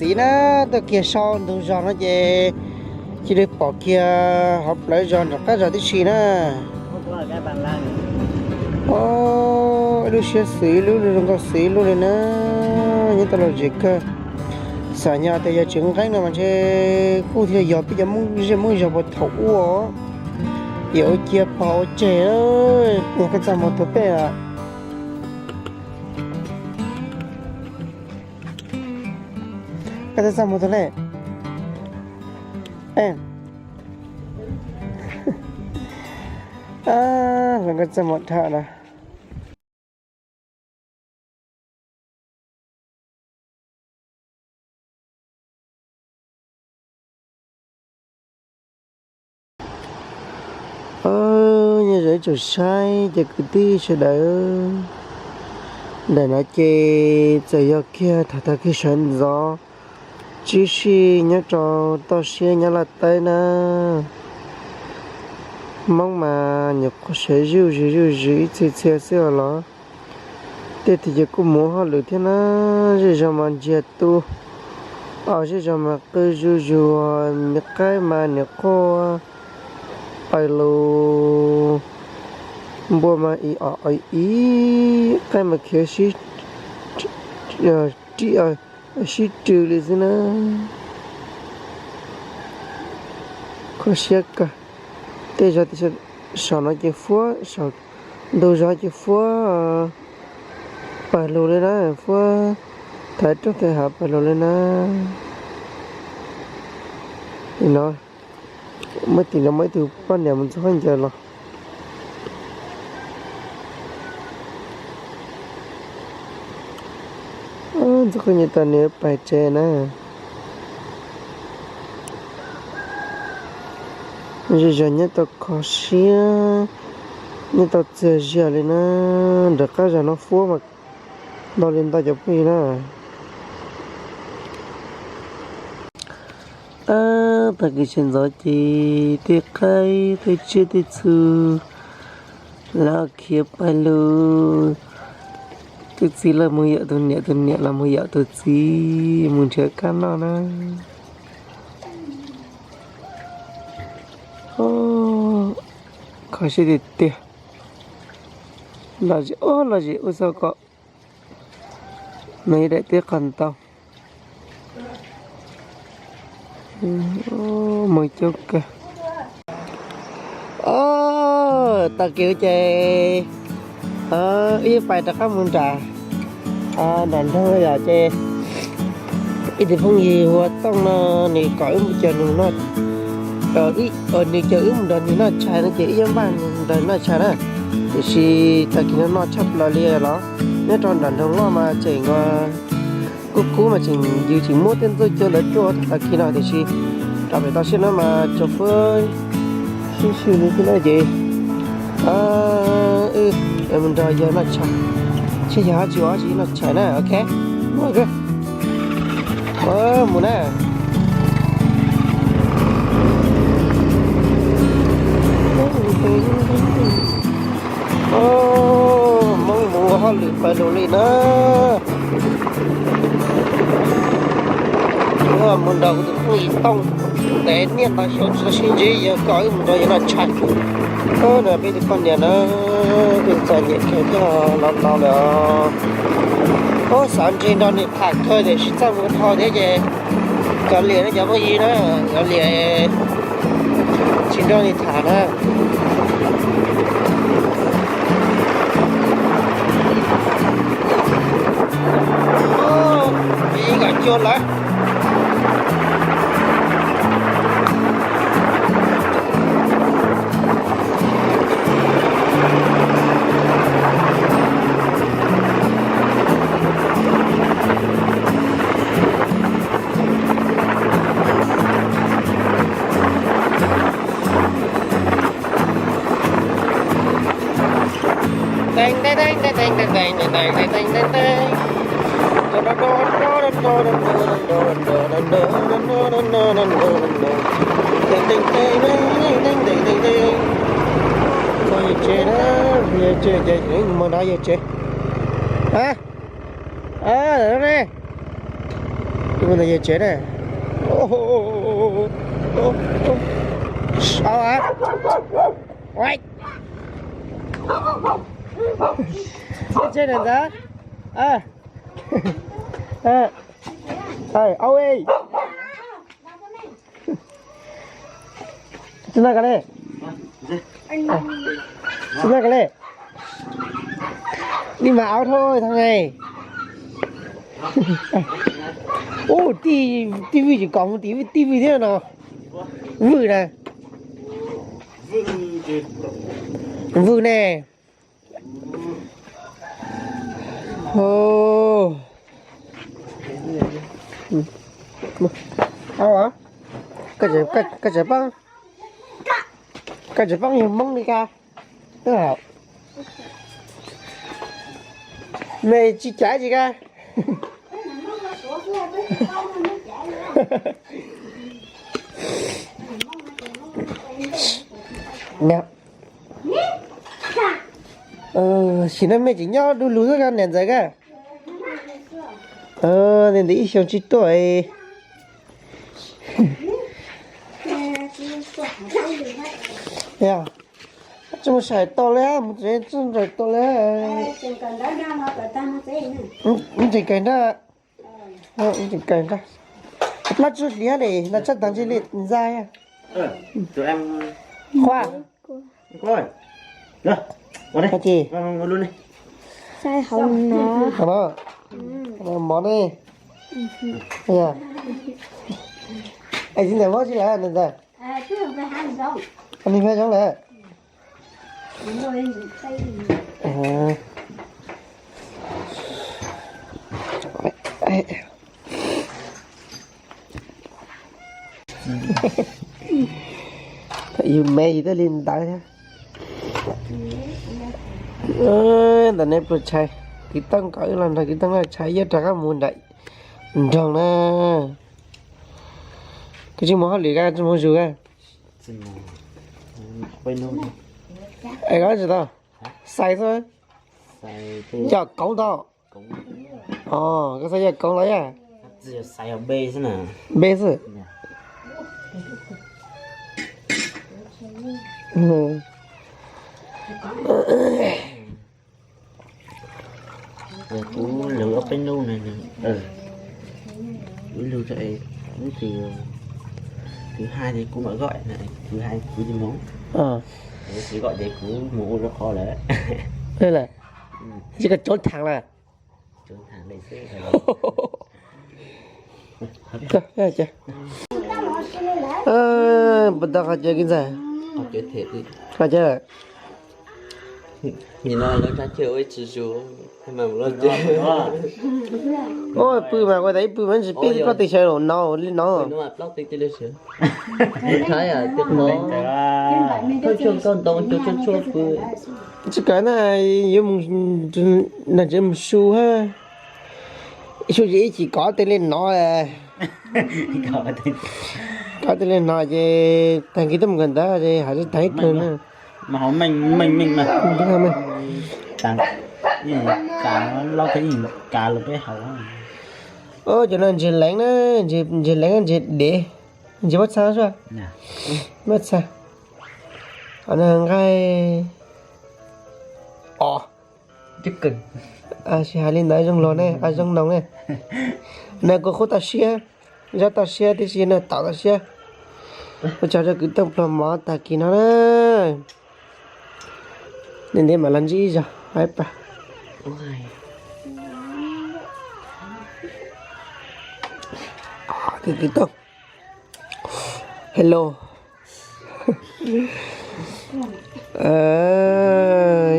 Tiv na, tuaj kiag sau ntug zos no ces cia li pom kiag hauv plawv zos nram qab zos tib si na. Ib lub siab xwm ib lub, zoo nkauj xwm ib lub li na. Nyob tau lom zem kawg. Xam nyog tias yog tseem nqeeb no mas ntshe kuj thiaj yog peb cov Hmoob zej Hmoob zos puag thaum ub. Yog ua cia pog ua tseg, koj txaj muag tuag peb. Koj txaj muag tuag le. Hluas nkauj txaj muag dhau na. Nyob zoo ib tsoom saib cov kwv tij sawv daws. Ntawm no ces txawm yog kiag thaum tag kis sawv ntxov tsib sij nyob rau toj siab Nyab Laj teb na. Hmoob mas nyuam qhuav sawv zuj zus zuj zus ib txhia txhia xwb los. Tej tus ces kuj mus hauj lwm thiab na. Zej zog mas ntsiag tu, zej zog mas qw zuj zus, me qaib mas nyuam qhuav pais lus, npua mas ib os ib, qaib mas khiav sib, ri, sib rw li xwb na. Kho siab kawg. Tej zos saum no ces fuab, ntug zos ces fuab, pawg lug li na, fuab thaiv roob thaiv hav pawg lug li na. Tim no muaj, tim no muaj ib tug poj niam mus ntxuag khaub ncaws los. Ntxuag khaub ncaws tau nws pais tsev na. Zej zog nyob tau kho siab, nyob tau txias zias li na, nram qab zos no fuab mas ntau li ntau cov phooj ywg na. Tag kis sawv ntxov ces tej qaib tej tsiaj tej txhu lawv khiav pawg lug. Tus txiv los mus yaum tus niam, tus niam los mus yaum tus txiv mus nrhiav kab noj na. Kho siab tiag tiag. Los zem, los zem ua txog kom no daim teb qos ntau. Mus coob kawg. Tag kis ces wb pais rov qab mus nram, nram nroog yom ces ib tug phooj ywg hu ua Tooj no nws kom wb mus caw nws noj, nws caw wb mus nrog nws noj tshais no ces wb yuav npaj nrog noj tshais na. Tiam sis tag kis no noj tshaj plaws li los nyob rau nram nroog loj mas tseem kub kub mas tseem, yus tseem muab tej ntxuaj cua ntawd ruaj tag kis no tiam sis rau pem toj siab no mas tsuas pub sib swb li xwb na ces wb mus nrog yawg noj tshais, seb yog tsis ua tsis noj tshais na. Ok, mus, mus na. Hmoob mus ua hauj lwm pawg lug li na. Mus nrog kuv tus phooj ywg Tooj, ntev niaj ntau xyoo tsis tau sib ntsib, yawg kom wb mus nrog yawg noj tshais. No peb tus poj niam na, peb txom nyem kawg thiab los laus lawm os. Xav ntshe nrog nws tham kawg tiam sis txaj muag dhau thiab ces kav liam na cov phooj ywg na, kav liam tsis nrog nws tham na. Ib kom cua lawm. Txog yawg tsev na, yawg tsev ces mus nrog yawg tsev. A, ne, Mus ntawm yawg tsev na. Au a. Tsev na ntxawm. Au e. Tsis noj kawg li. Tsis noj kawg li. Ni mas au thôi thằng này. Ub, tij Vwj tsis kom mus tim Tij Vwj thiab no. Vwj na. Vwj ne. Au, koj tseem poob, koj tseem poob yog Hmoob li ka. Mej tsis cav tsis ka. Sim no mej tseem nyob du lug xwb ka niam ntxawm ka. Ntawm ib xyoo tsib tuaj. Tsis mus sai tau li, mus tsev tsis sai tau li. Mus tsev kawg nrab, mus tsev kawg nrab. Plaub tsib hlis li no tsab taag ntshe li ntxa. Qhua. Hais tias mov ne. Es tsis ntawm mov tsis lawm ntawm ntawd. Ni peb zoo lawm. Yus me yus thiaj li ntawd thiab. Ntawm nej pluas tshais, kwv tij nkawd los nrog kwv tij laj tshais yuav rov qab mus nram nroog na. Koj tsis mus hauj lwm ka, tsis mus zus ka? Es koj tsis tau xais xwb, yog koov tau. Koj xav yog koov los yog? B xwb. Kuv lwm ob peb hnub no, kuv lwm, hnub twg, thứ hai thì kuv mam gọi, thứ hai kuv tsis mus, tsis gọi ces kuv mus ua rau qhov lawm. Tsis koj trốn thẳng lawm. Puas tau qhov chaw kwv ntxawg? Qhov chaw. Ua pw mas ua tas ib pw mas tsis pib plaub tw xyaw los no li no. Tsis kawm na, yuav mus, nag tsev mus su ha. Su tsis ib chim kov tej li no, kov tej li no ces tag kis tuaj mus kawm ntawv ces hais tsis tag ib tug na. Cov no ntseg leev na, ntseg leev ntseg dev, ntseg pob txha xwb. Pob txha. Qhov no nqaij os. Tsis hais li ntawd zoo los ne, zoo no ne. No kuv qhuab tau siab, zaub tau siab tib si no, tau tau siab. Ua tsaug rau kwv tij pluag mov tag kis no na. Ntev ntev mam los ntsib ib zaug, bye bye. Kwv tij, hello.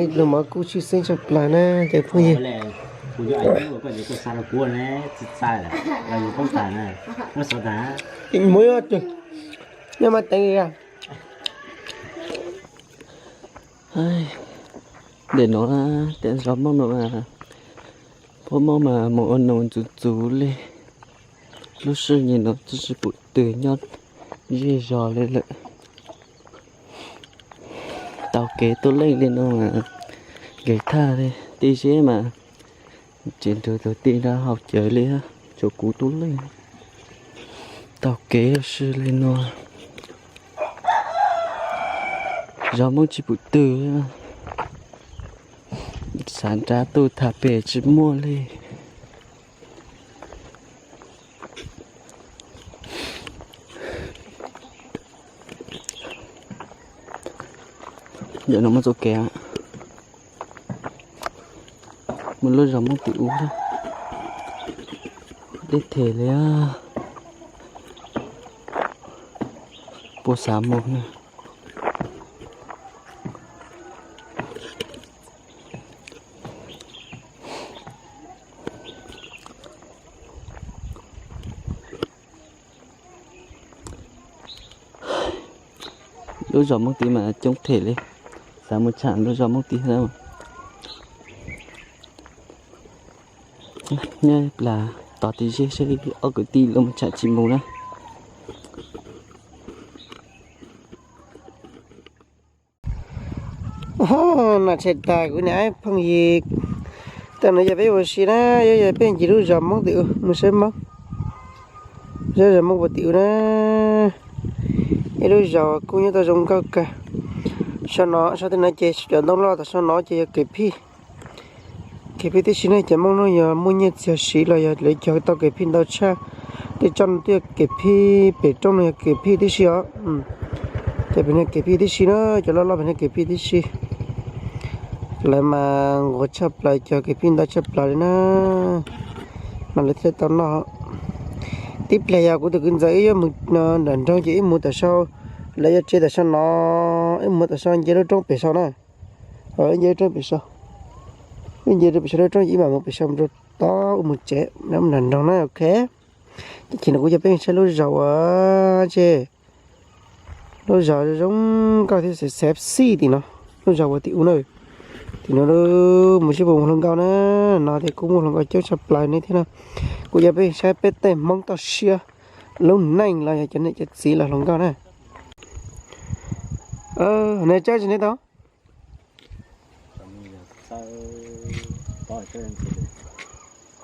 Ib pluag mov kub tshwj xeeb tshaj plaws na cov phooj ywg. Mus, nyob mas teev. Ntawm no tiam zov Hmoob no, Hmoob Hmoob mas mus ua noog ntxuv ntxuv li. Lub sij hawm no tsis pum twg nyob zej zos li lawm. Tau kev tuaj leej li no mas, kev thaj li tib si mas tsis nrug tus tij nrog haus cawv li, tsuas kuv tuaj leej. Taug kev ua si li no, zos Hmoob tsis pum twg, xav nrad tuaj tham pem tsis muaj li. Ntawm no muaj txoj kev, muaj lub zos Hmoob tim ub, deb them li, puas xav mus na. Lub zos Hmoob tid mas coob them li, xav mus tsham lub zos Hmoob tid na. Nyob plas tos tim zej saib ob kwv tij lawv mus tsham tsis mus na. Nam tshais tas kuv niam phooj ywg, tam no yog peb ua si na, yog peb ncig lub zos Hmoob tim ub mus saib Hmoob, saib zos Hmoob puas tim ub na. Ib lub zos kuj nyob tau zoo nkauj kawg. Saum no, saum tej no ces cov ntoo loj, tom saum no ces yog kev phij. Kev phij tib si ne, cov Hmoob no yog muaj nyiaj txiag siv los yog lawv cog tau kev phij ntau tshaj. Tej tsob no twb yog kev phij, pem roob no yog kev phij tib si os. Ces pem no kev phij tib si na, cov loj loj pem no kev phij tib si. Lawv mas nquag tshaj plaws, cog kev phij ntau tshaj plaws li na, mas lawv thiaj tau noj. Tib pliag yog kuv tus kwv ntxawm wb yuav mus nram nroog ces wb mus tom saum, lawv yuav tsev tom saum no, wb mus tom saum nce lub roob pem saum na. Nce lub roob pem saum, wb nce rau pem saum lub roob ces wb mam mus pem saum rau tod, wb mus tsev, wb mus nram nroog na, ok. Ces no kuv coj peb saib lub zos uas, ces lub zos zoo nkauj thiab xev xev xij tim no, lub zos uas tim ub na. Tim no mus sib pus mus hluas nkauj na, no ces kuj muaj hluas nkauj coob tshaj plaws ne thiab na. Kuv coj peb saib peb tej Hmoob toj siab lub neej los yog cov niam cov txiv los hluas nkauj na. Nws tsawb tsis neb tau.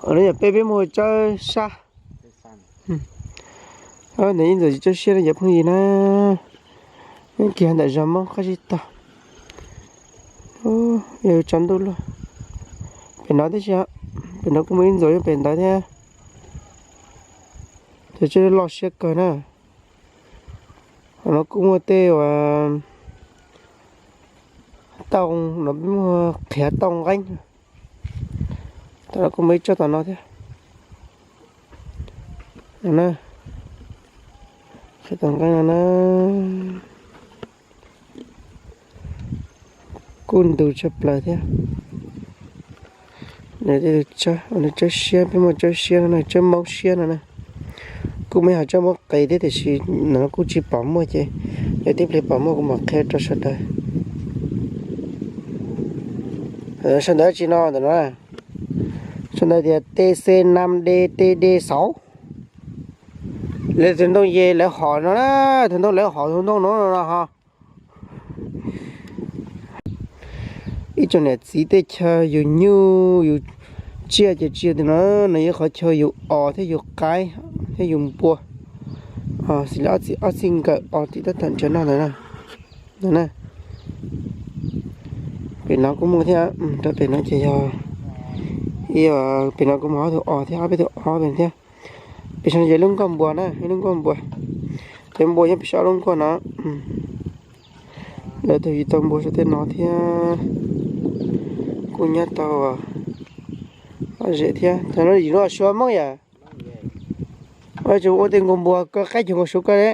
Yog peb, peb muaj tsawb sab. Ntawm ib ntxwm tsis tsawb siab li cov phooj ywg na. Kiag ntawm zos Hmoob qab zib tog. Yog tsaus ntuj luaj. Pem no tib si, pem no kuj muaj ib ntxwm pem ntawd thiab. Ces tsawb loj siab kawg na. Qhov no kuj muaj tej uas tauj no, peb muaj qhiav tauj nqeeb. Tam no kuj muaj ib tsob tom no thiab. Qhiav tauj nqeeb no na. Kuj ntug tshaj plaws thiab. Nws tsawb siab, peb muaj tsawb siab no, tsawb Hmoob siab no na. Kuj muaj ib hom tsawb Hmoob qis thiab tiam sis no kuj tsis pom muaj ces yog tib pliag pom muaj kuv mam qhia rau sawv daws. Sawv ntawd tsis no ntawm no, sawv ntawd tias T C năm D T D sáu. Lawv tus ntoo ces lawv hom no na, tus ntoo lawv hom tus ntoo no no ho. Ib tsoom niam txiv teb chaws yus nyuj yus tsiaj ces tsis yog tim no, nws yog qhov chaw yus os thiab yus qaib thiab yus npua. Xws li ob txij nkawm os tim tab tom nrhiav noj ntawd na. Pem no kuj muaj thiab, rau pem no ces yog, pem no kuj muaj ob tug os thiab, ob peb tug os pem thiab. Pem saum no ces lub nkoj npua na, ib lub nkoj npua. Cov npua nyob pem saum lub nkoj no. Lawv tau yug tau npua saum tej no thiab. Kuj nyob tau lom zem thiab. Thaum no yim no suav Hmoob yam. Ua tsis ua tej nkaus npua kaw qaib cuag nkaus suav kaw li.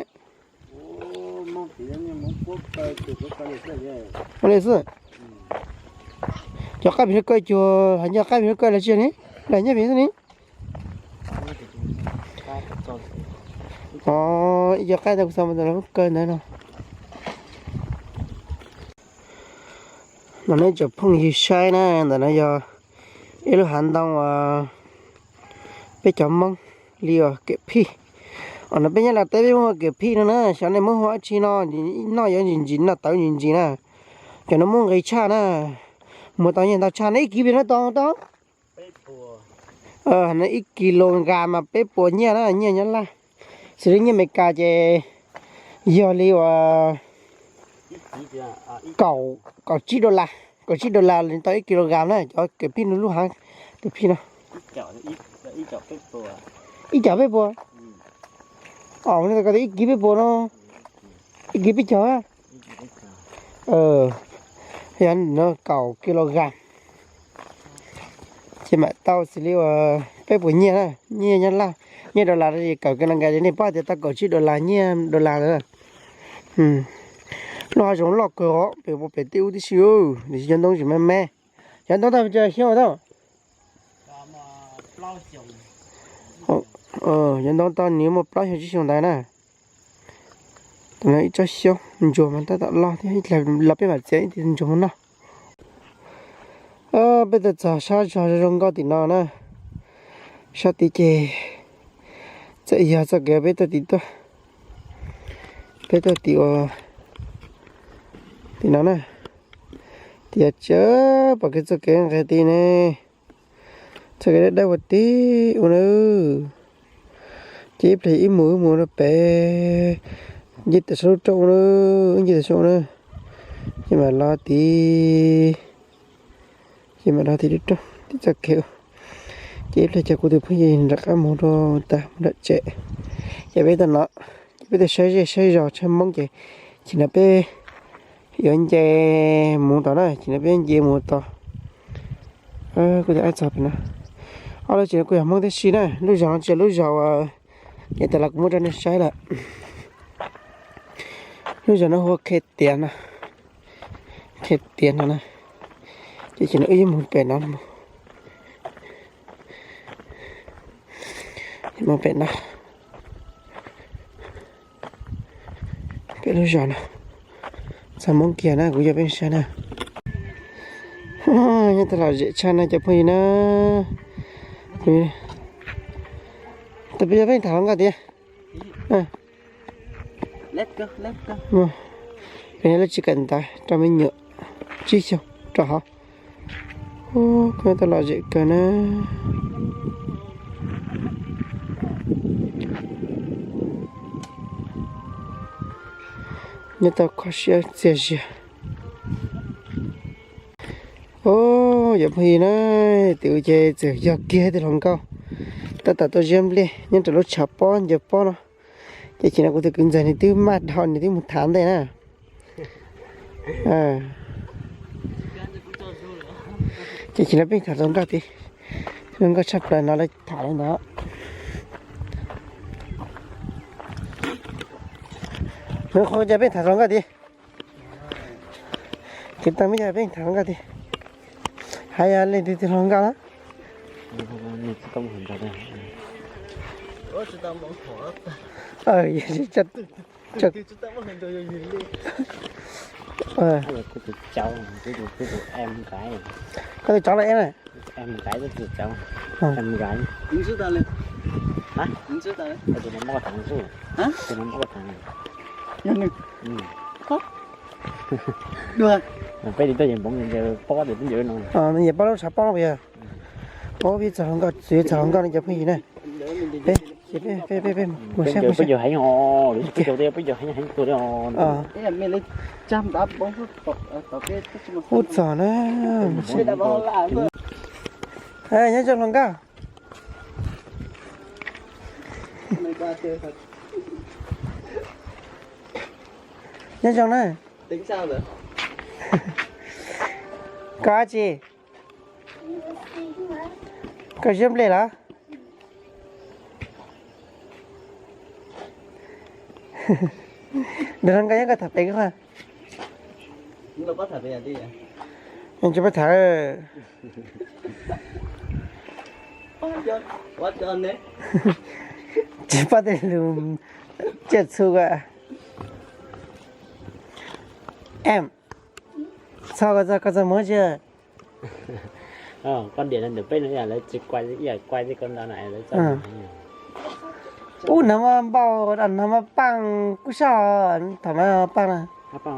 Ua li xwb. Cov qaib pem no kaw cuag, hais nco qaib pem no kaw los tsis yog ne, los nyob pem xwb ne. Ib co qaib ntawd kuv xav mus ntawm lawv kaw ntawd no. No nej tsoom phooj ywg saib na, ntawm no yog ib lub hav ntoo uas peb cov Hmoob li uas kem phij. Os, no peb nyob Los Tsuas peb muaj kem phij no na, xyov nej muab hu dab tsi no, noj yuav ntsim ntsim, noj tawv ntsim ntsim na. Cov no muaj nqis tshaj na, muag tau nyiaj ntau tshaj na, ib kis pem no tau tau. Ib kis los nkas mas peb puas nyiaj na, nyiaj Nyab Laj. Xws li nyiaj Amelikas ces yog li uas kaum, kaum tsib dollar, kaum tsib dollar li tau ib kilogram na, cov kws pib lub hab, tus pib no. Ib caum peb puas? Os, tau ib kis peb puas no, ib kis peb caug. Yog no kaum kilogram ces mam tau xws li uas peb puas nyiaj na, nyiaj Nyab Laj, nyiaj dollar, kaum kilogram li nej paub tias tau kaum tsib dollar nyiaj dollar lawm. Lub hav zoov loj kawg os, pem pem tej ub tib si, tiam sis cov ntoo tsis me me. Cov ntoo tau xyoo tau? Cov ntoo tau nws muaj plaub xyoo tsib xyoo ntawd na. Tam no ib tsob xyoob ntsuag mas tab tom loj thiab, ib dlaim los peb mam txiav ib ntsuag mus noj. Peb tuaj txog sab zog zoo nkauj tim no na, sab tid ces txawm yog txoj kev peb tuaj tim tuaj, peb tuaj tim ua tim no na, tias tsis pom kev txoj kev nqes tid ne, txoj kev dawb dawb ua tib ua na, ces ib pliag ib mus ib mus rau pem, nce tam saum lub roob ua na, nce tam saum ua na, ces mam los tid, ces mam los tim lub roob tim txoj kev, ces ib pliag cov kuv tus phooj ywg nram qab mus rau tas mus nram tsev, ces peb tuaj no, ces peb tuaj saib zej saib zos tshaj Hmoob ces, ces no peb yuav nce mus tod na, ces no peb nce mus tod. Kuv txog pem no, ob lub tsev no kuj yog Hmoob tib si na, lub zos no tsis yog lub zos uas yav tas los kuv muab rau nej saib lawm. Lub zos no hu ua Khe Tiav no, Khe Tiav no na, ces ces no wb yuav mus pem no, mus pem no, pem lub zos no, txog Hmoob kiag na, kuv coj peb saib na. Nyob tau lom zem tshaj na cov phooj ywg na. Tab peb yog peb tham hluas nkauj tiag. Peb lub tsis kawm ntawv rau me nyuam tsib xyoos rau hauv. Nyob tau lom zem kawg na. Nyob tau kho siab txias zias. Os, cov phooj ywg na, tim ub ces txawm yog kiag tus hluas nkauj tab tom tuaj ziab nplej nyob rau lub tshav pob ncov pob no. Ces chim no kuv tus kwv ntxawg nws twb maj dhau nws twb mus tham ntej na. Ces chim no peb tham hluas nkauj tid, hluas nkauj tshaj plaws no lawv tham li ntawd. Nws qhuav ces peb tham hluas nkauj tid. Kwv tij peb tham hluas nkauj tid. Hais yog leej twg tus hluas nkauj na? Koj tus cov los eb na. Peb li tuaj yeej npoov pob, pob lub tshav pob no yog pob, peb txog hluas nkauj, txog hluas nkauj no cov phooj ywg na. Peb, peb, peb mus saib, peb yog heev os, peb yog heev heev tuaj li os. Ub txog na. Nyob zoo hluas nkauj. Nyob zoo na. Koj dab tsi? Koj ziab nplej los? Nws hluas nkauj nyob koj tham pem koj. Tsis paub tham. Tsis paub tej lus tsiaj txhu ko. Em, txog koj txog, koj txog muab tsi. Koj diam no ntawm peb no ib yam lawv tsis kuai, ib yam kuai tej ko ntawd na lawv txog. Ub, nag hmo npau, nag hmo paaj kub sab, thaum no paaj na.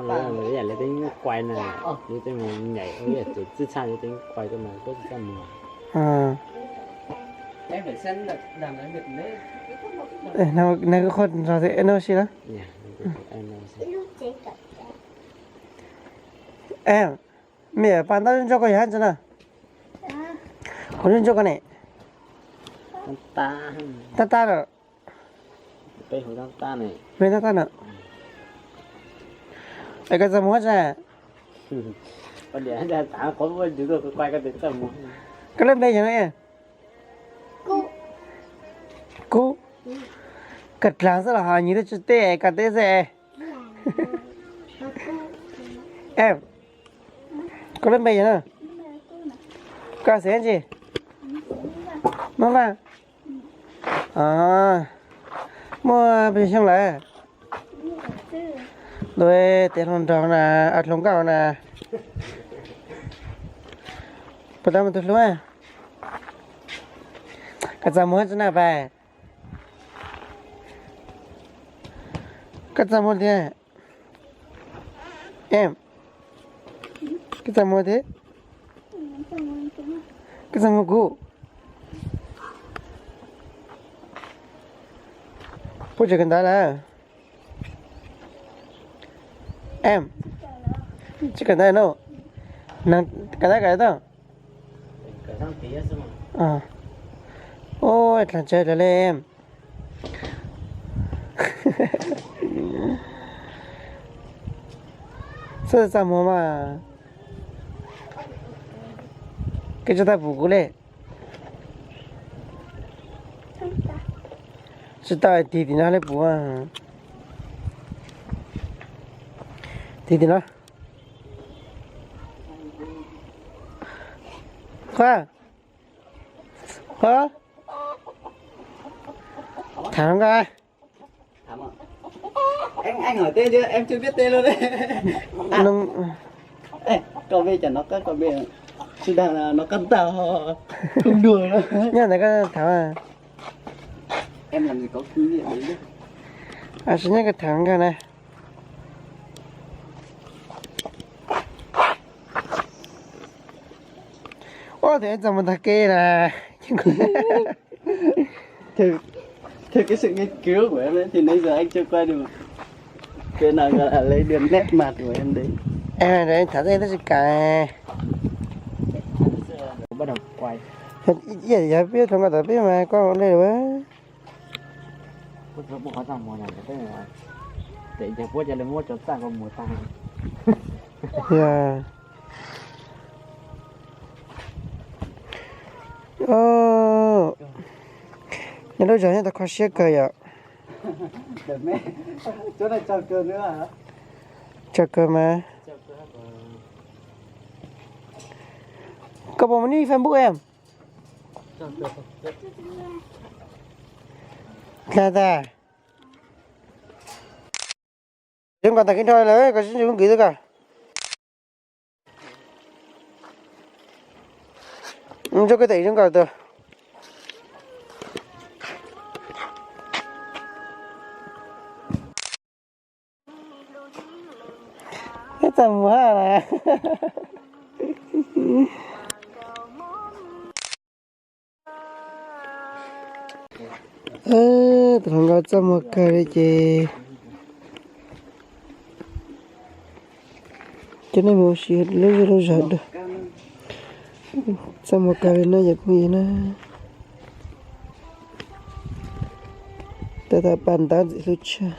Lawv tej nyuj kuai na, lawv tej mus nyaim, txij txhaj lawv tej nyuj kuai ko mas koj tsis txaj muag. Nag kuj qhuav nrog tus Eno si na. Em, me paj ntaub ntsuab koj yog hab ntsis na? Qhov ntsuab ntsuab koj ne? Tab tab lawm. Peb hu tab tab na. Es koj txaj muag tsi? Koj lub npe yog na? Kub. Koj dlaag xwb los ho nyias tub tsi teb, koj teb xwb. Em, koj lub npe yog na? Koj xeem tsi? Muaj Vaj. Muaj pes xyoo lawm? Ntu tes hluas nraug na, hluas nkauj na. Puas tau muaj tus hlub? Koj txaj muag tsi na pab? Koj txaj muag thiab. Em, koj txaj muag thiab. Koj txaj muag kuv. Puab tseem kawm ntawv lawm? Em, tsis kawm ntawv no. Kawm ntawv kawm tau. Ua dlaag tsawg lawm le em? Xwb txaj muag mas. Koj tsis tau pum kuv le. Tsis tau, tig tim no le pum. Tig tim no. Qhov, qhov, tham nkauj. Koj npe cas no, koj npe tsis dag no koj tau. Nyob ntawd koj tham. Sim nyob koj tham nkauj na. Ua tes txaj muag tag kev na. Theo cái sự nghiên cứu của em ấy thì nãy giờ anh chưa quay được. Cái nào gọi là lấy được nét mặt của em đấy. Em này em thả tên tất cả. Bắt đầu quay. Giờ giờ biết trong cái tập biết mà con đây rồi. Puab txhua puab qhov txaj muag na, tes yog puab ca le muab tso txaj koj muag tag. Yog. Nyob lub zog nyob tau kho siab kawg yom. Tsaug kawg mas. Koj puas muaj nick Facebook em? Dlaag tas. Zoo nkauj tag kev nrho lawm koj sib ntsib koob kwv xwb koj. Zoo koj tes zoo nkauj tag. Ib txaj muag na. Tus hluas nkauj txaj muag kawg li ces coj nej mus ua si lub zej lub zog dua. Txaj muag kawg li no yom phooj ywg na. Tab tom pab ntaub ntxim hlub tshaj.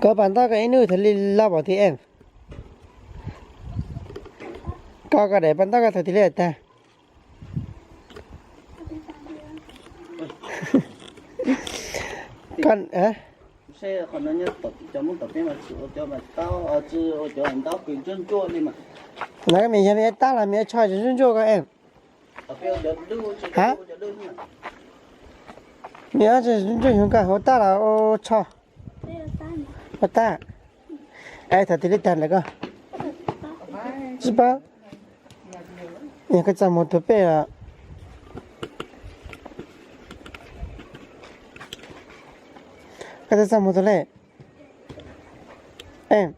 Koj pab ntaub koj ib hnub thaum li loj npaum twg em? Koj koj daim pab ntaub koj thaum twg li tag? Koj na, koj me yog me tab los me tsho tsis ntsuab ntsuab koj em? Ha? Me tab tsis ntsuab ntsuab xyov koj ua tab los ua tsho? Ua tab. Es thaum twg li tag ntawm koj? Tsis paub. Yog koj txaj muag tus pej los? Koj txaj muag tus le? Em.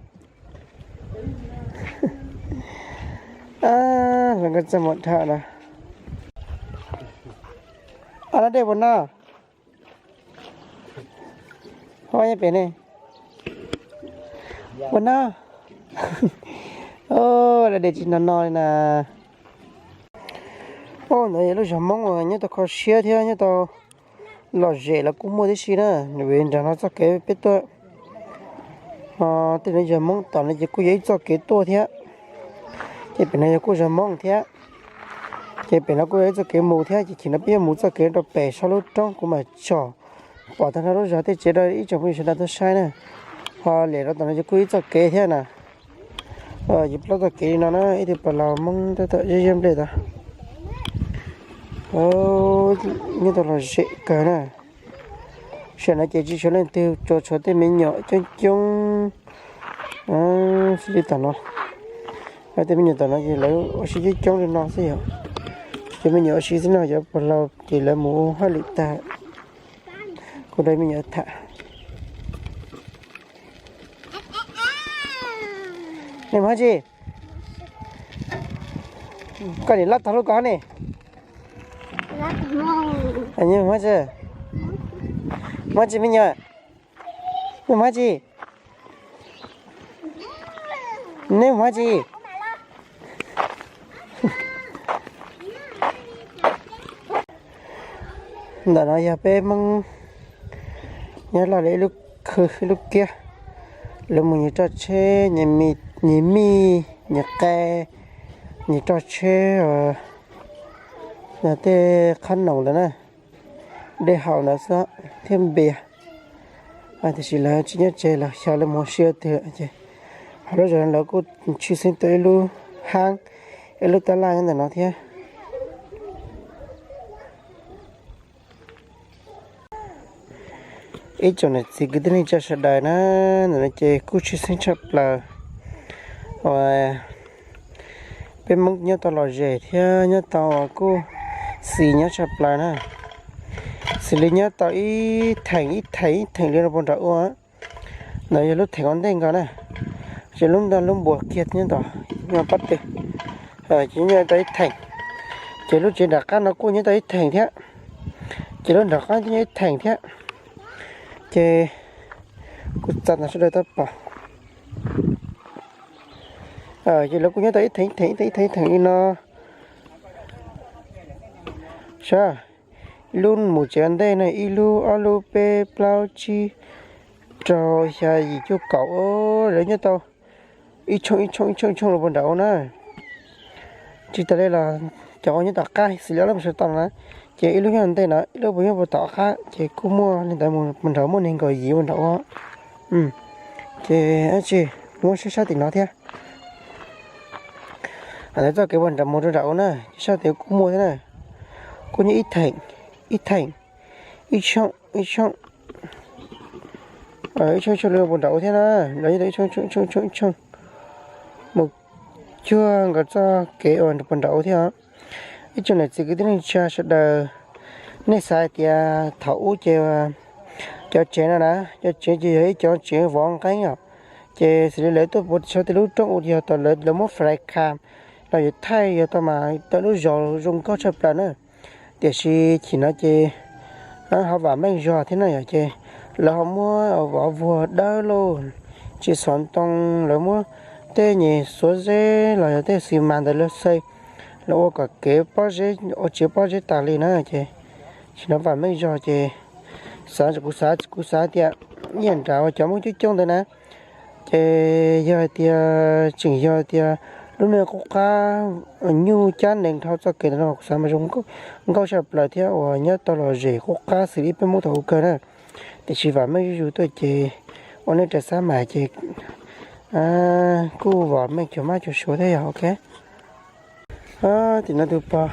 Los nkag txaj muag dhau na. Ab, lab dej puas no? Ho nyob pem ne. Puas no? Lab dej tsis no no li na. Ntawd yog lub zos Hmoob uas nyob tau kho siab thiab nyob tau lom zem los kuj muaj tib si na. Vim nram no txoj kev peb tuaj, ho tej no yog Hmoob tom no ces kuj yog ib txoj kev tuaj thiab. Ces pem no yog kuj zos Hmoob thiab. Ces pem no kuj yog ib txoj kev mus thiab, ces chim no peb yuav mus txoj kev rau pem saum lub roob kuv mam tsom pom tag nrho lub zos tej tsev rau ib tsoom phooj ywg sawv daws tau saib na. Ho lem rau tom no ces kuj ib txoj kev thiab na. Ces plaub txoj kev li no na, ib tug pas laus Hmoob tab tom ziab ziab nplej tod. Nyob tau lom zem kawg na. Tam no ces tsis tshuav leej twg, tsuas tshuav tej me nyuam coob coob xws li tom no. Tej me nyuam tom no ces lawv ua si coob coob li no xwb yom. Cov me nyuam ua si xwb no, cov pas laus ces lawv mus ua hauj lwm tag, kuv nrog me nyuam tham. Nej mus hab tsi? Koj nim lab tog lub ko ne. Mus hab tsi? Mus hab tsi me nyuam? Nej mus hab tsi? Nej mus hab tsi? Ntawm no yog peb Hmoob nyob loj li ib lub khw ib lub kiab. Lawv mus nyiag roj tsheb, nyiag mij, nyiag qe, nyiag roj tsheb, yog tej qhob noom ntawd na. Dej haus ntawd xwb thiab npias. Tiam sis lawv tsis nyob tsev, lawv xyov lawv mus ua si twg ces, ho lub zos no lawv kuj tshwj xeeb tau ib lub hab, ib lub tab laj nyob ntawm no thiab. Ib tsoom niam txiv kwv tij neej tsa sawv daws na, ntawm no ces kuj tshwj xeeb tshaj plaws uas peb Hmoob nyob tau lom zem thiab nyob tau kuj xis nyob tshaj plaws na. Xws li nyob tau ib theem ib theem ib theem li rau puag nram ub. Ntawd yog lub theem ua ntej nkaus na, ces lub ntawd lub npuas kiag nyob ntawd, nyob pab twg, ces nyob tau ib theem. Ces lub tsev nram qab no kuj nyob tau ib theem thiab, ces lub nram qab nyob ib theem thiab. Ces kuv txav ntawm sawv daws tau pom. Ces lawv kuj nyob tau ib theem ib theem ib theem ib theem li no. Saib, ib lub mus tsev ua ntej no, ib lub ob lub peb plaub tsib rau xya yim cuaj kaum, lawv nyob tau ib tshooj ib tshooj ib tshooj ib tshooj rau puag nram ub na. Tsis tas li los cov uas nyob tom qab xws li ob lub mus sawv tau no na, ces ib lub nyob ntej no, ib lub puas nyob puag tom qab, ces kuj muaj li ntawd mus nrad muaj nees nkaum yim mus nram ub. Ces dab tsi, muab sab sab tim no thiab. Ntawd txoj kev puag nram mus rau nram ub na, ces sab tim kuj muaj thiab na. Kuj nyob ib theem, ib theem, ib tshooj, ib tshooj, ib tshooj ib tshooj li puag nram ub thiab na. Lawv nyob tau ib tshooj ib tshooj ib tshooj mus cuag nkaus txoj kev uas puag nram ub thiab os. Ib tsoom niam txiv kwv tij neej tsa sawv daws, nej xav hais tias thaum ub ces cov tsev no na, cov tsev ces yog ib cov tsev vov nqeeb os. Ces xws li lawv tuaj puag saum tej lub roob ub yog tau lawv muab fly cam los yuav thaij yog tau mas tau lub zos zoo nkauj tshaj plaws na. Tiam sis chim no ces ho vam meej zog thiab na yom, ces lawv ho muab vov vuag dawb lauj, tsis xov ntoo, lawv muab tej nyuag xuab zeb los yog tej xis mas ntawd lawv xaws los ua kom kev pob zeb, ua tsev pob zeb tas li na. Ces chim no vam meej zog ces xav, kuv xav, kuv xav tias ib yam nrad uas cov Hmoob coob coob ntawd na, ces yog hais tias tseem yog tias lub neej qub qab nyuj cab nees dhau txoj kev ntawd no kuv xav mas zoo nkauj tshaj plaws thiab uas nyob tau lom zem qub qab xws li peb Hmoob thaum ub kawg na. Tiam sis vam meej zuj zus tuaj ces ua neej raws xab mas ces kuj vam meej cuag mab cuag suav thiab yog ok. Tim no tus pog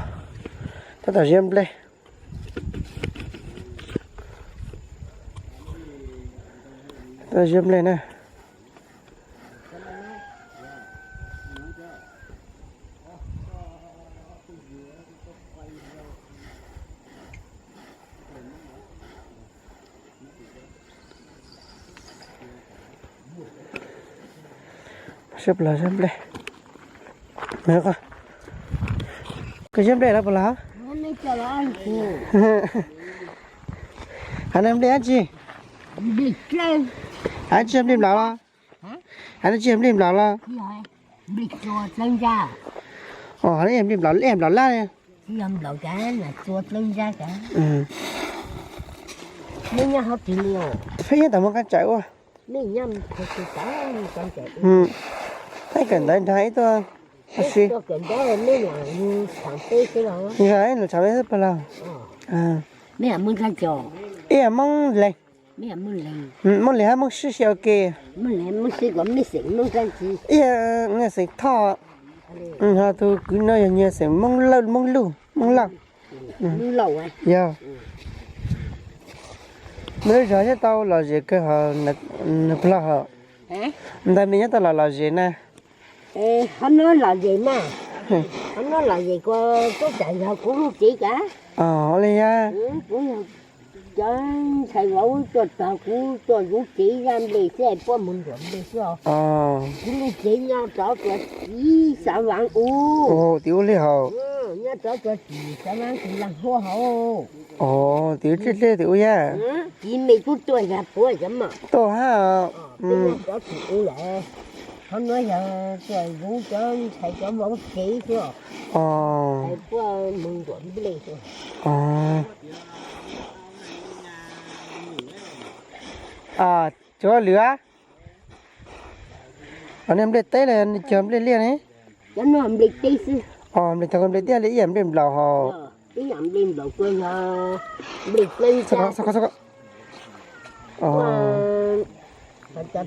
tab tom ziab nplej, tab tom ziab nplej na. Siab plaws ziab nplej. Koj siab nplej los puas los? Hais no nplej dab tsi? Dab tsi, nplej nplom los? Hais no tsis yog nplej nplom los? Os, nplej nplom, nplej nplom laj. Peb nyob tom Moos Qab Tsawm ua. Thaij kawm ntawv nrog ib tuaj. Yog ib lus tshav peb xwb puas los? Ib yam Moob Leeg. Moob Leeg hab Moob Sib si ua ke. Ib yam xeem Thoj, ho tus kwv no yog nyias xeem Moob Lauj, Moob Lauj. Yog. Muaj lub zog nyob tau lom zem kawg hos, nws puas los hos? Ntawd me nyob tau lom lom zem na. Hov no lom zem mas, hov no lom zem kuv tub tsam yog kuv lub tsev kav. Ua li yog. Kuv yog cov ntxhais vauv tuaj tog kuv tuaj kuv tsev zaj nplej xwb es puab mus nruam nplej xwb os. Kuv lub tsev nyob rov tuaj tim Xav Vaas ub. Tim ub li hos. Nyob rov tuaj tim Xav Vaas tim Laag Huab hauv. Tim ub dlej dlej tim ub yaj. Tim me kuv tuaj yog puab cov mas. Tuaj hab. Peb nyob rov tim ub lawm. Qhov nuav yog tuaj kuv cov ntxhais cov vauv tsev xwb os. Es puab mus nruam nplej xwb. Tsuav lwm, nej nplej teb los cog nplej liaj ne? Nplej teb xwb. Nplej teb, nplej tiaj li ib yam nplej nplaum hos.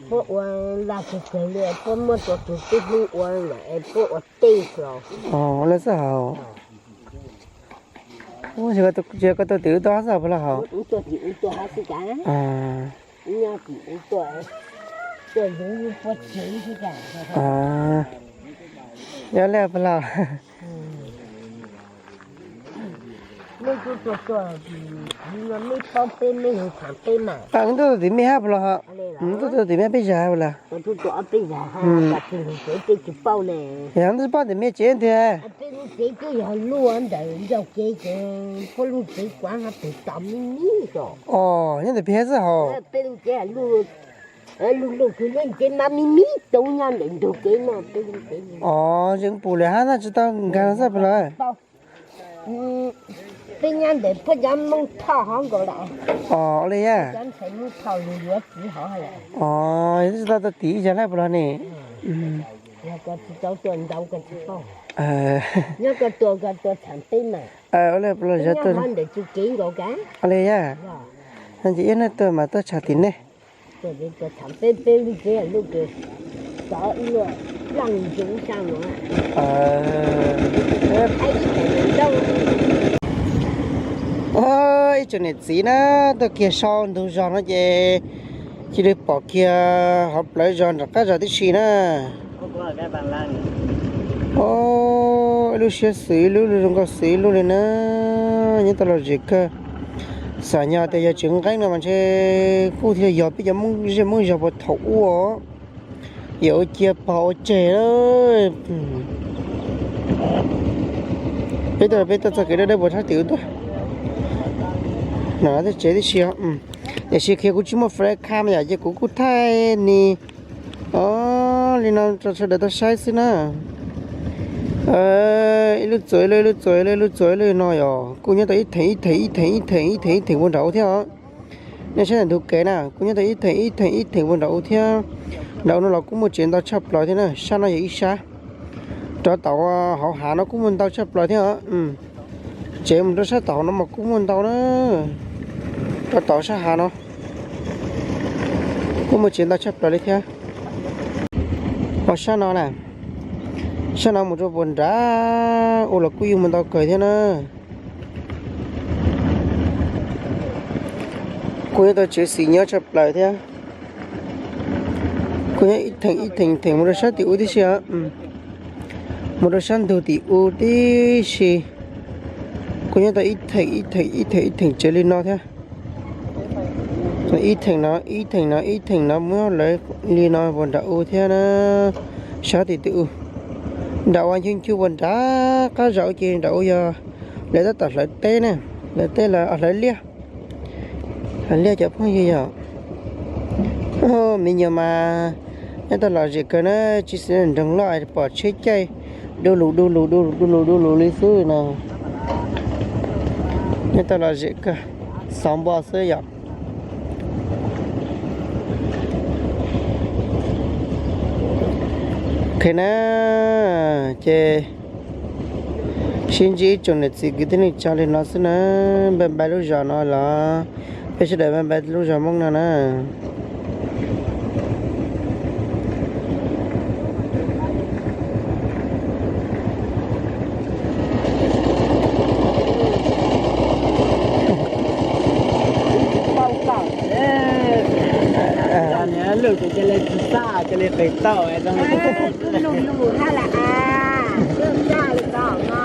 Puab ua laj kawg kawg li, puab muab tau tus tub hlub ua lawm es puab ua teb xwb. Lawv xwb hos. Tsis yog koj tuaj tim ub tuaj hab xwb puas los hos? Yog li puas los? Wb tuaj tim mej hab puas los hos? Wb tuaj tim mej peb zag hab puas los? Yog wb tsis paub tim mej tsev ntag. Os, nyob ntawm peb xwb hos. Os, zeem pum lawm hab na tsis tau nkag no xwb puas los? Peb nyob ntawm puab cov Moob Thoj hov nkaus lawm. Os, li yaj. Os, yog tsis tau tuaj tim ib zag lawm puas los ne? Nyob koj tuaj koj tuaj tsham peb mas. Ua li puas los zov tuaj ntawm tsis kev nkaus kav. Ua li yaj. Ces ib hnub tuaj mas tuaj tsham tim nej. Ib tsoom niam txiv na tuaj kiag sau ntug zog no ces cia li pom kiag hauv plawv zos nram qab zos tib si na. Ib lub siab xws ib lub, lub zoo nkauj xws ib lub li na. Nyob tau lom zem kawg. Xam nyog tias yog tsis nqeeb no mas ntshe kuj thiaj yog peb cov Moob zej Moob zog puag thaum ub. Yog ua cia pog ua tseg. Peb tuaj, peb tuaj txoj kev dawb dawb puag sab tim ub tuaj. No tej tsev tib si, tiam sis khiav kuv tsis muaj flash cam yom ces kuv kuj thaij ni. Os, li no rau sawv daws tau saib xwb na. Ib lub txuas ib lub, ib lub txuas ib lub, ib lub txuas ib lub no yog kuj nyob tau ib theem ib theem ib theem ib theem ib theem ib theem puag nram ub thiab os. Nej saib ntawm ntug kev na kuj nyob tau ib theem ib theem ib theem puag nram ub thiab. Nram ub no los kuj muaj tsev ntau tshaj plaws thiab na, sab no yog ib sab. Rov tom hauv hav no kuj muaj ntau tshaj plaws thiab os. Tsev mus rau sab tom no mas kuj muaj ntau na. Rov tom sab hav no kuj muaj tsev ntau tshaj plaws li thiab. Ho sab no na, sab no mus rau puag nrad ua los kuj yeej muaj ntau kawg thiab na. Kuj nyob tau tsev xis nyob tshaj plaws thiab. Kuj nyob ib theem ib theem theem mus rau sab tim ub tib si. Mus rau sab ntug tim ub tib si. Kuj nyob tau ib theem ib theem ib theem ib theem tsev li no thiab. Ib theem no ib theem no ib theem no muab lawv li no puag nram ub thiab na. Sab tim tim ub. Nram ua nchuj nchuj ua nram qab zos ces nram ua yog lawv tab tom hlawv teb na, hlawv teb los hlawv liaj, hlawv liaj cov phooj ywg yom. Me nyuam mas nyob tau lom zem kawg na, tsis xav nroog loj pom tsheb caij du lus du lus du lus du lus du lus li xwb no. Nyob tau lom zem kawg, xov npo xwb yom. Ok na, ces sib ntsib ib tsoom niam txiv kwv tij neej tsa li no xwb na, npaj npaj lub zos no los peb sawv daws npaj npaj lub zos Hmoob no na. Lwj ces cia li tsis xaj, cia li qis tau. Lwj lwj ha la a, lwj txaj li tau no.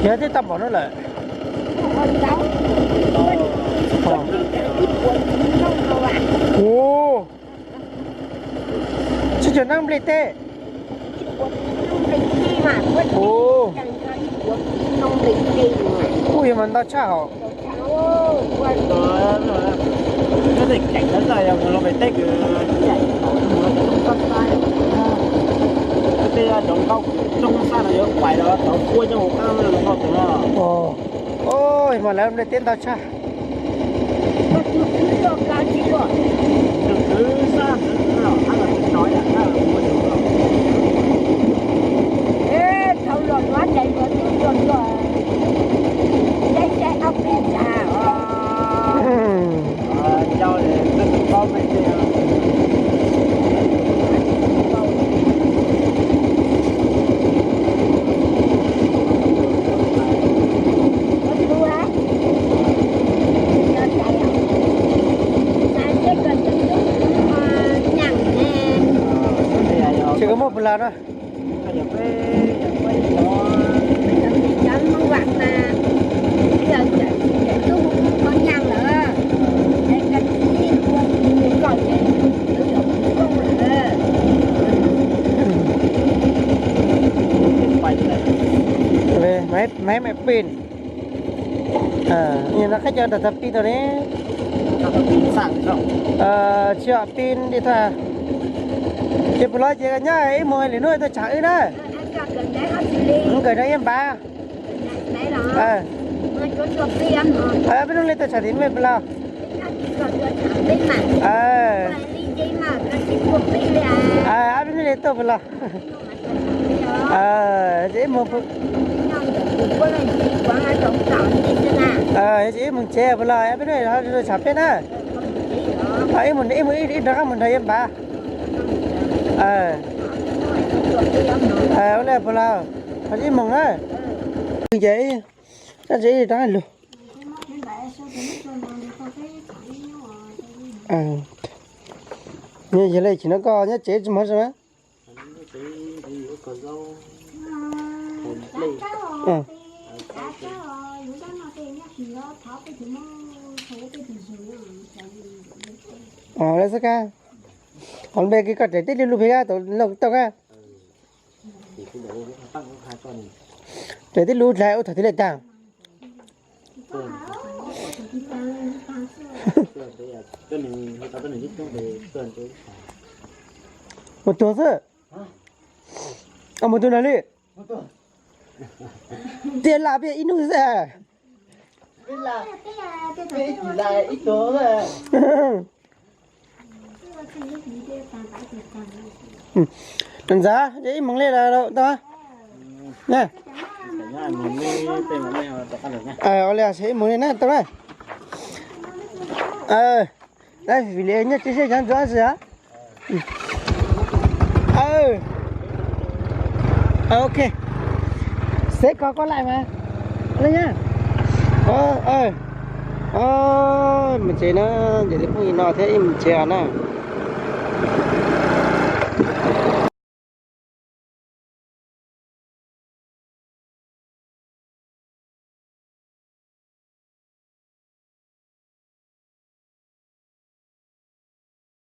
Yog twb tau npaum no lawm. Ua, tsis cov neeg nplej teb. Ua, kuj yog mas ntau tshaj hauv. Ua, mas lawv nplej teb ntau tshaj. Tsis koj muaj pus las no. Maiv maiv pin. Nyob no qhib cov nram tag pij tau ne. Tsis yog pin li tag. Ces puas los ces nyob ib mus lwm hnub tuaj tsham wb na. Nkawm no ib npav. Ob peb hnub li tuaj tsham tim mej puas los? Ob peb hnub li tuaj puas los? Ces ib mus, ces ib mus tsev puas los? Ob peb hnub li tuaj tsham peb na. Ib mus, ib rov qab mus nrog yawg npav. Ua li puas los? Ib mus na. Ces ib rov qab lug. Yog li tsis no koj nyob tsev tsis mov zoo na. Lawv xab kab, qhov npe koj raws tib lub lub pem kab tau kab. Raws tib lub dlai ua thaum twg li tag. Mus tuag xwb. Mus tuag nag li. Tiag las peb ib hnub xwb. Ntxawm, ib moos li lawm tau. Ua li ib moos li na tau na. Vim li nyob tsev seb cov ntxuav ntxwg. Ok. Xev koj koj laij mas. Li na. Mus tsev na, ces li phooj ywg no thiab ib mus tsev os na.